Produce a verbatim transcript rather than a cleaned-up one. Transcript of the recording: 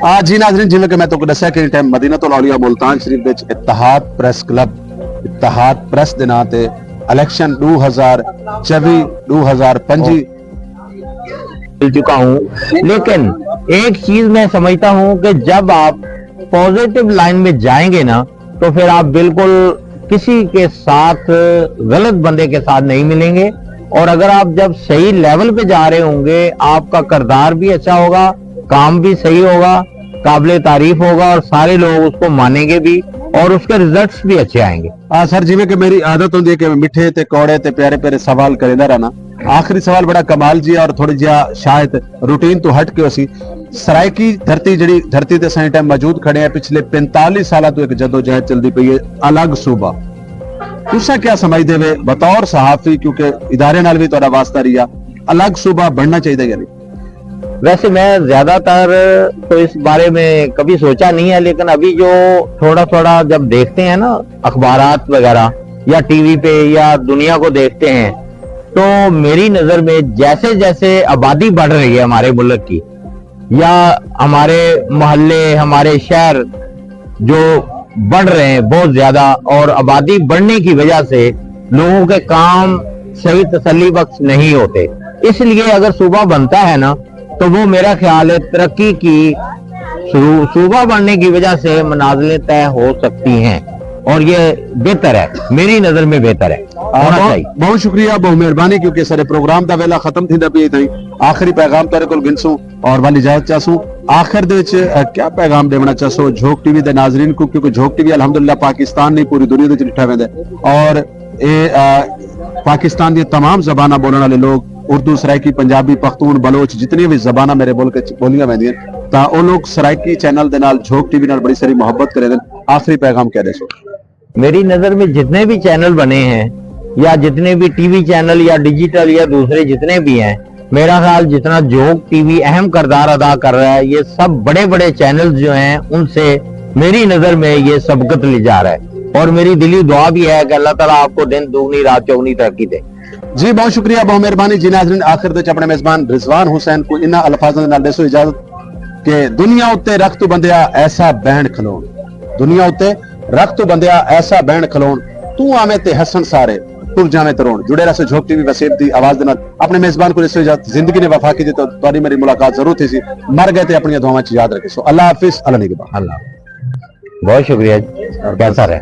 آ جی ناظرین، جیویں کہ میں تہاکوں ݙسیا کہ ٹائم مدینہ الاولیاء ملتان شریف وچ اتحاد پریس کلب، اتحاد پریس دے ناں تے الیکشن ݙو ہزار چوی، ݙو ہزار پنجی۔ مل چکا ہوں، لیکن ایک چیز میں سمجھتا ہوں کہ جب آپ پازیٹیو لائن میں جائیں گے نا، تو پھر آپ بالکل کسی کے ساتھ، غلط بندے کے ساتھ نہیں ملیں گے۔ اور اگر آپ جب صحیح لیول پہ جا رہے ہوں گے، آپ کا کردار بھی اچھا ہوگا، کام بھی صحیح ہوگا، قابل تعریف ہوگا اور سارے لوگ اس کو مانیں گے بھی اور اس کے ریزلٹس بھی اچھے آئیں گے۔ آ سر، جیویں کہ میری عادت ہوندی ہے کہ میں مٹھے تے کوڑے تے پیارے پیارے سوال کریندا رہنا۔ آخری سوال بڑا کمال جی اور تھوڑی جہا شاید روٹین تو ہٹ کے ہوسی۔ سرائیکی دھرتی، جڑی دھرتی تے سائیں ٹائم موجود کھڑے ہیں، پچھلے پینتالیس سالہ تو ایک جدوجہد چلدی پئی ہے، الگ صوبہ۔ تساں کیا سمجھدے وے بطور صحافی، کیونکہ ادارے نال بھی تہاڈا واسطہ رہیا، الگ صوبہ بننا چاہیے یا نہیں؟ ویسے میں زیادہ تر تو اس بارے میں کبھی سوچا نہیں ہے، لیکن ابھی جو تھوڑا تھوڑا جب دیکھتے ہیں نا اخبارات وغیرہ یا ٹی وی پہ یا دنیا کو دیکھتے ہیں، تو میری نظر میں جیسے جیسے آبادی بڑھ رہی ہے ہمارے ملک کی، یا ہمارے محلے، ہمارے شہر جو بڑھ رہے ہیں بہت زیادہ، اور آبادی بڑھنے کی وجہ سے لوگوں کے کام صحیح تسلی بخش نہیں ہوتے۔ اس لیے اگر صوبہ بنتا ہے نا، تو وہ میرا خیال ہے ترقی کی شروع، صوبہ بننے کی وجہ سے منازلیں طے ہو سکتی ہیں، اور یہ بہتر ہے، میری نظر میں بہتر ہے، ہونا چاہیے۔ بہت شکریہ، بہت مہربانی، کیونکہ سارے پروگرام دا ویلا ختم تھیندا پیا۔ تھیں آخری پیغام تہاڈے کول گھنسوں اور والی اجازت چاہسوں۔ آخر دے وچ کیا پیغام ݙیوݨا چاہسو جھوک ٹی وی دے ناظرین کو، کیونکہ جھوک ٹی وی الحمدللہ پاکستان نہیں، پوری دنیا دے وچ ݙٹھا ویندا ہے، اور اے پاکستان دیاں تمام زباناں ٻولݨ والے لوگ، اردو، سرائیکی، پنجابی، پختون، بلوچ، جتنی بھی زباناں میرے ملک وچ ٻولیاں ویندیاں، تاں او لوگ سرائیکی چینل دے نال، جھوک ٹی وی نال بڑی ساری محبت کریندن۔ آخری پیغام کیا ݙیسو؟ میری نظر میں جتنے بھی چینل بنے ہیں، یا جتنے بھی ٹی وی چینل یا ڈیجیٹل یا دوسرے جتنے بھی ہیں، میرا خیال جتنا جھوک ٹی وی اہم کردار ادا کر رہا ہے، یہ سب بڑے بڑے چینلز جو ہیں، ان سے میری نظر میں یہ سبقت لی جا رہا ہے، اور میری دلی دعا بھی ہے کہ اللہ تعالیٰ آپ کو دن دوگنی رات چوگنی ترقی دے۔ جی بہت شکریہ، بہت مہربانی۔ جی ناظرین، آخر دے وچ اپنے میزبان رضوان حسین کو انہاں الفاظاں دے نال ݙیسو اجازت کہ دنیا اتے رکھ تو بندیا ایسا بینڈ کھلون، دنیا اتے رکھ تو بندیا ایسا بینڈ کھلون، تو آویں تے ہسن سارے، ٹر جاویں تے روݨ۔ جڑے رہسو جھوک ٹی وی وسیب دی آواز دے نال۔ اپنے میزبان کو ݙیسو اجازت، زندگی نے وفا کی تو تہاݙی میری ملاقات ضرور تھیسی۔ مر گئے تے اپنی دعاواں چ یاد رکھسو۔ اللہ حافظ، اللہ نگہبان۔ اللہ، بہت شکریہ، کیسا رہے؟